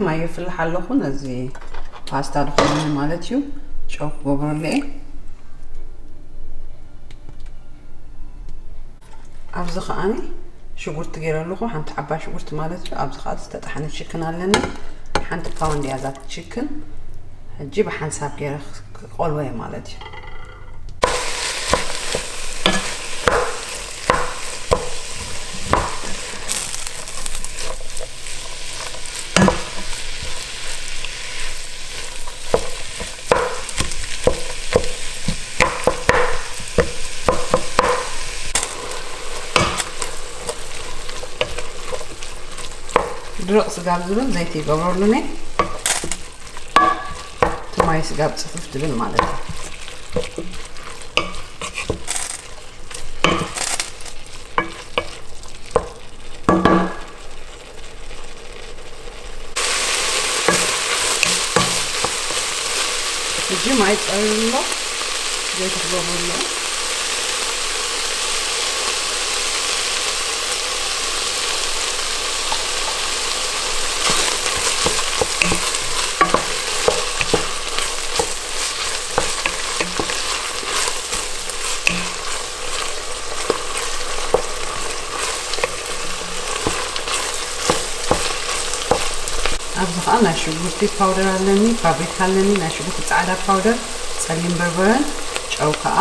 ማይ የፍልሕ ኣለኹ፣ ነዚ ፓስታ ዝኾነ ማለት እዩ። ጨው ክገብረሉ እየ። ኣብዚ ከዓኒ ሽጉርቲ ገይረ ኣለኹ፣ ሓንቲ ዓባይ ሽጉርቲ ማለት እዩ። ኣብዚ ከኣ ዝተጠሓነ ችክን ኣለኒ፣ ሓንቲ ፓውንድ እያ እዛ ችክን። ሕጂ ብሓንሳብ ገይረ ክቆልዎ እየ ማለት እዩ። ድርቕ ስጋብ ዝብል ዘይቲ ይገብረሉኒ። እቲ ማይ ስጋብ ጽፍፍ ትብል ማለት እዩ። ሕጂ ማይ ጸሪሩ ኣሎ፣ ዘይቲ ክገብረሉ። ኣብዚ ኸኣ ናይ ሽጉርቲ ፓውደር ኣለኒ፣ ፋብሪካ ኣለኒ፣ ናይ ሽጉርቲ ጻዕዳ ፓውደር፣ ጸሊም በርበረን ጨው ከኣ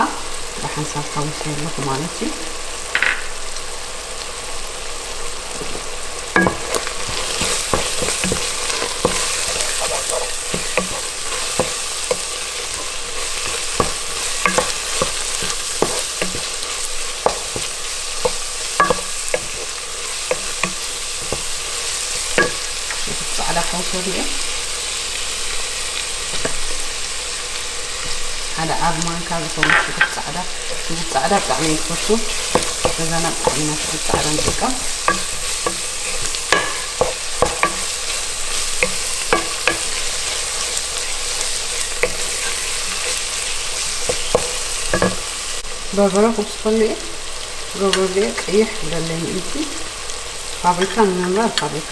ብሓንሳብ ሓዊሰ ኣለኹ ማለት እዩ። ጻዕዳ ሓውሶ እየ። ሓደ ዓቢ ማንካ ዝኸውን ሽጉርቲ ጻዕዳ። ሽጉርቲ ጻዕዳ ብጣዕሚ እየ ዝፈቱ። ገዛና ብጣዕሚ ኢና ሽጉርቲ ጻዕዳ ንጥቀም። በርበረ ክውስኸሉ እየ። በርበረ ቀይሕ ደለይ ምእንቲ ፋብሪካ ንምምራር ፋብሪካ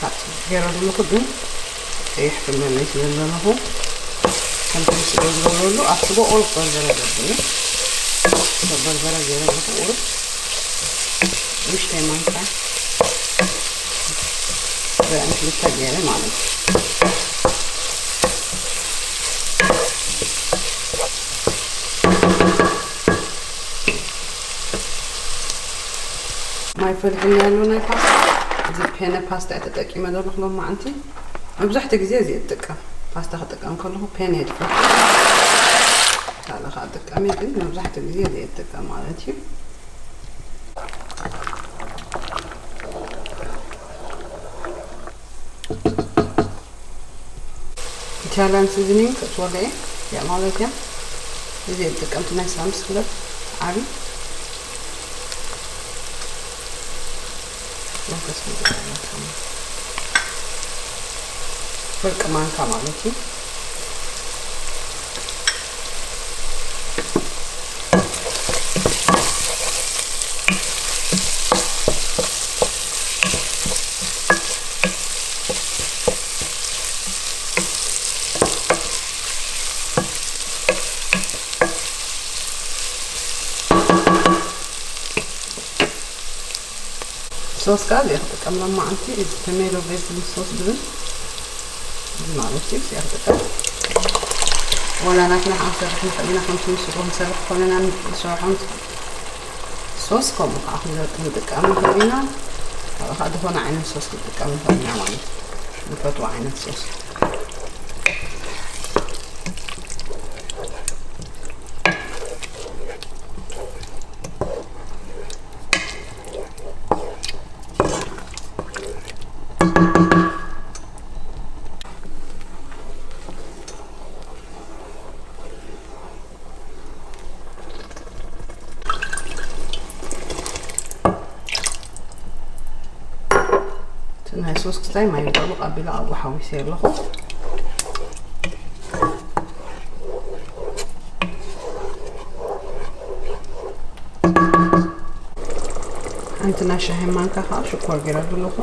ገይረ ዘለኹ፣ ግን ቀይሕ ክመለይ ስለ ዘለኹ ከምቲ ስለ ዝገብረሉ ኣብ ስጎ ቁሩብ በርበረ ገብር እየ። በርበረ ገይረ ዘለኹ ቁሩብ ንእሽተይ ማንካ ብዕንክሊታ ገይረ ማለት እዩ። ማይ ፈልሕኒ ኣሎ ናይ ፓስታ። እዚ ፔነ ፓስታ እየ ተጠቂመ ዘለኹ ሎማዓንቲ። መብዛሕትኡ ግዜ እዚ እየ ዝጥቀም። ፓስታ ክጥቀም ከለኹ ፔነ እየ ዝፈቱ። ካልእ ከዓ እጥቀም እየ፣ ግን መብዛሕትኡ ግዜ እዚ እየ ዝጥቀም ማለት እዩ። ኢታልያን ሲዝኒንግ ክትወደ እያ ማለት እያ። እዚ እየ ዝጥቀም፣ ናይ ሳምስ ክለብ ዓቢ። ፍርቂ ማንካ ማለት እዩ። ሶስ ከዓ እዚኣ ክጥቀም ሎማዓንቲ፣ እዚ ተሜሎ ቬጅ ሶስ ዝብል እዚ ማለት እዩ። እዚኣ ክጥቀም። ዋላ ናትና ከዓ ክንሰርሕ ንኽእል ኢና፣ ከምቲ ንስጎ ክንሰርሕ ኮለና ንሰርሖም ሶስ ከምኡ ከዓ ክንዘ-፣ ክንጥቀም ንኽእል ኢና። ካብኡ ከዓ ዝኾነ ዓይነት ሶስ ክንጥቀም ንኽእል ኢና ማለት እዩ። ንፈትዎ ዓይነት ሶስ። እቲ ናይ ሶስ ክስታይ ማይ ይበሉ ቀቢለ ኣብኡ ሓዊሰ ኣለኹ። ሓንቲ ናይ ሻሂ ማንካ ከዓ ሽኮር ገይረ ኣለኹ።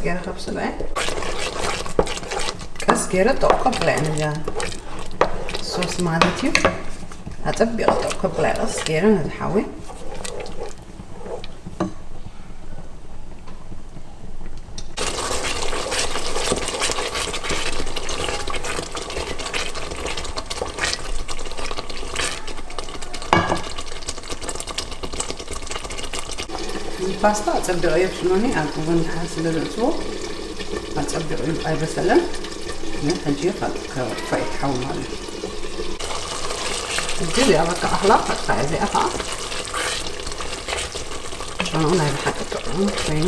ገይረ ከብስሎ እየ። ቀስ ገይረ ጠቕ ከብላ እየ ነዛ ሶስ ማለት እዩ። ኣጸቢቐ ጠቕ ከብላ እየ ቀስ ገይረ ነዚ ሓዊ። እዚ ፓስታ ኣጸቢቐ የብስሎኒ፣ ኣብ ኦቨን ድሓር ስለ ዘእትዎ ኣጸቢቑ ኣይበሰለን። ግን ሕጂ ካብ ከጥፋእ ይትሓው ማለት እዩ። ሕጂ እዚኣ በቃ ኣኽላ ከጥፋእ እዚኣ ከዓ ጨንኡ ናይ ብሓቂ ጥዑም ኮይኑ።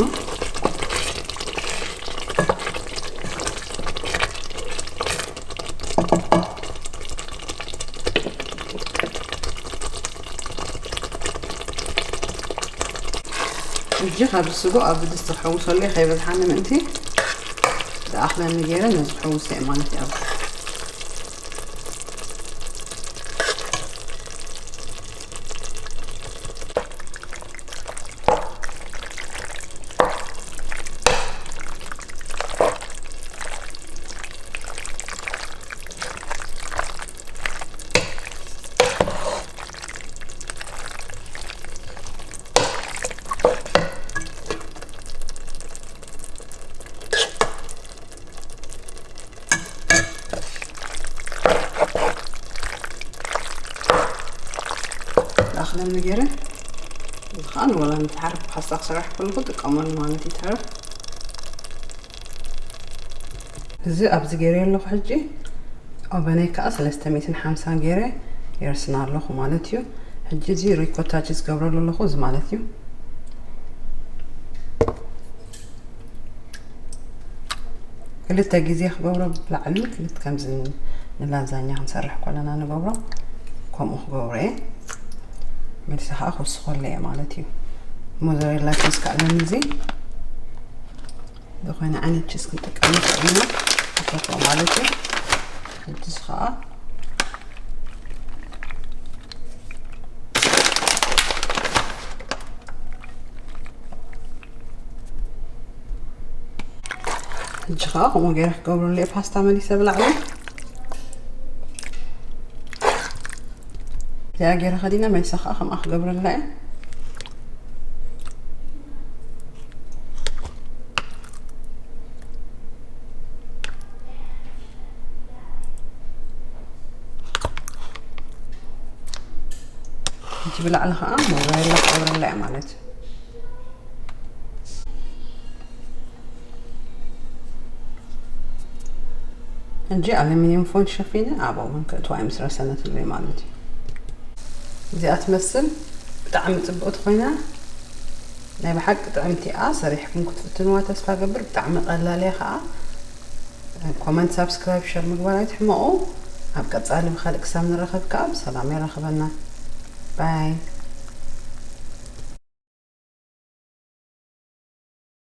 ሕጂ ካብ ስጎ ኣብ ድስቲ ክሕውሰሉ እየ ከይበዝሓኒ ምእንቲ ዝኣኽለኒ ገይረ ነዚ ክሕውሶ እየ ማለት እዩ። ኣኽለን ገይረ ዝኸኣል ወላ ንተሓርፍ ፓስታ ክሰርሕ ከለኹ ጥቀመሉ ማለት እዩ ተረፍ። እዚ ኣብዚ ገይረ ኣለኹ ሕጂ። ኦቨነይ ከዓ ሰለስተ ሚእትን ሓምሳን ገይረ የርስና ኣለኹ ማለት እዩ። ሕጂ እዚ ሪኮታ ቺዝ ገብረሉ ኣለኹ እዚ ማለት እዩ። ክልተ ግዜ ክገብሮ ብላዕሊ ክልተ ከምዚ ንላዛኛ ክንሰርሕ ከለና ንገብሮ ከምኡ ክገብሮ እየ። መልሲ ከዓ ክውስኸሉ እየ ማለት እዩ። ሞዘሬላ ቺዝ ከኣለኒ እዚ ዝኾነ ዓይነት ቺዝ ክንጥቀም ንኽእል ኢና። ይፈትዎ ማለት እዩ። ሕጂ ከዓ ሕጂ ከዓ ከምኡ ገይረ ክገብረሉ እየ ፓስታ መሊሰ ብላዕሊ። እዚኣ ገይረ ከዲና መሊሰ ከዓ ከምኣ ክገብረላ እየ። ሕጂ ብላዕሊ ከዓ ሞዛሬላ ክገብረላ እየ ማለት እዩ። ሕጂ ኣሉሚንየም ፎይል ሸፊነ ኣብ ኦቨን ከእትዋ እየ ምስ ረሰነትለይ ማለት እዩ። እዚኣ ትመስል ብጣዕሚ ጽብቕቲ ኮይና ናይ ብሓቂ ጥዕምቲ እያ። ሰሪሕኩም ክትፍትንዋ ተስፋ ገብር። ብጣዕሚ ቀላል እያ ከዓ። ኮመንት፣ ሳብስክራይብ፣ ሸር ምግባር ኣይትሕመቑ። ኣብ ቀጻሊ ብኻልእ ክሳብ ንራኸብ ከዓ ብሰላም የራኽበና። ባይ።